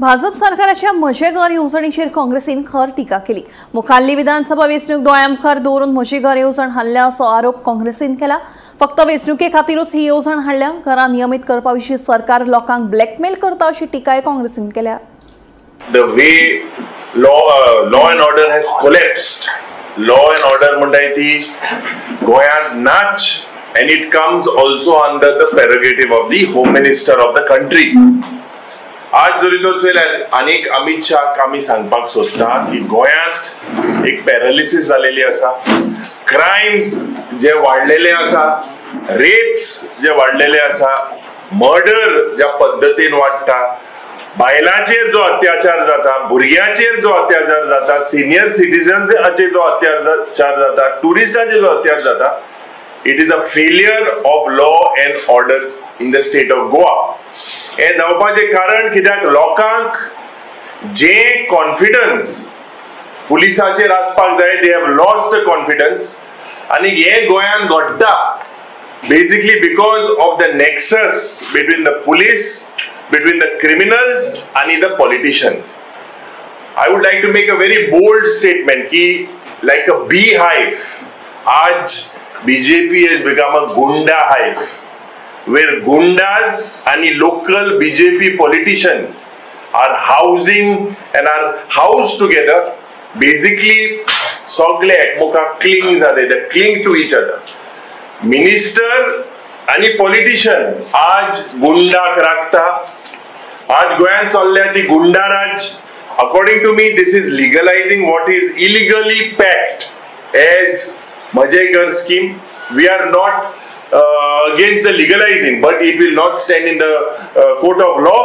भाजप सरकाराच्या म्हजें घर येवजणेचेर काँग्रेसीन खर टिका केली. मुखाल्ली विधानसभा वेंचणूक दोळ्यांमुखार दवरून म्हजें घर येवजण हाडल्या असो आरोप काँग्रेसीन केला. फक्त वेंचणुके खातीरूच ही येवजण हाडल्या. घरां नियमीत करपा विशीं सरकार लोकांक ब्लॅकमेल करता अशी टिकाय काँग्रेसीन केल्या. The way law and order has collapsed. Law and order म्हणटाय ती गोंयांत नाच, and it comes also under the prerogative of the home minister of the country. आज जरी तो चोयल्यार आनीक अमित शाहक आमी सांगपाक सोदता की गोंयांत एक पॅरालिसीस जालेली आसा, क्रायम्स जे वाडलेले आसा, रेप्स जे वाडलेले आसा, मर्डर ज्या पद्दतीन वाडटा, बायलांचेर जो अत्याचार जाता, भुरग्यांचेर जो अत्याचार जाता, सिनियर सिटीजन्साचेर जो अत्याचार जाता, ट्युरिस्टांचेर जो अत्याचार जाता, it is a failure of law and order in the state of Goa. हें जावपाचें कारण कित्याक लोकांक जे कॉन्फिडन्स पुलिसाचेर आसपाक जाय, they have lost the confidence. आनी हें गोंयांत घडटा basically because of the nexus between the police, between the criminals and the politicians. I would like to make a very bold statement ki like a beehive, aaj BJP has become a gunda hive, where gundas and local BJP politicians are housing and are housed together. Basically, sogle ekmoka cling jate, they cling to each other. Minister आणि politician आज गुंडाक राखता. आज गोंयांत चल्ल्या ती गुंडा राज. According to me this is legalising what is illegally packed as Mhaje Ghar scheme. We are not against the legalising, but it will not stand in the court of law.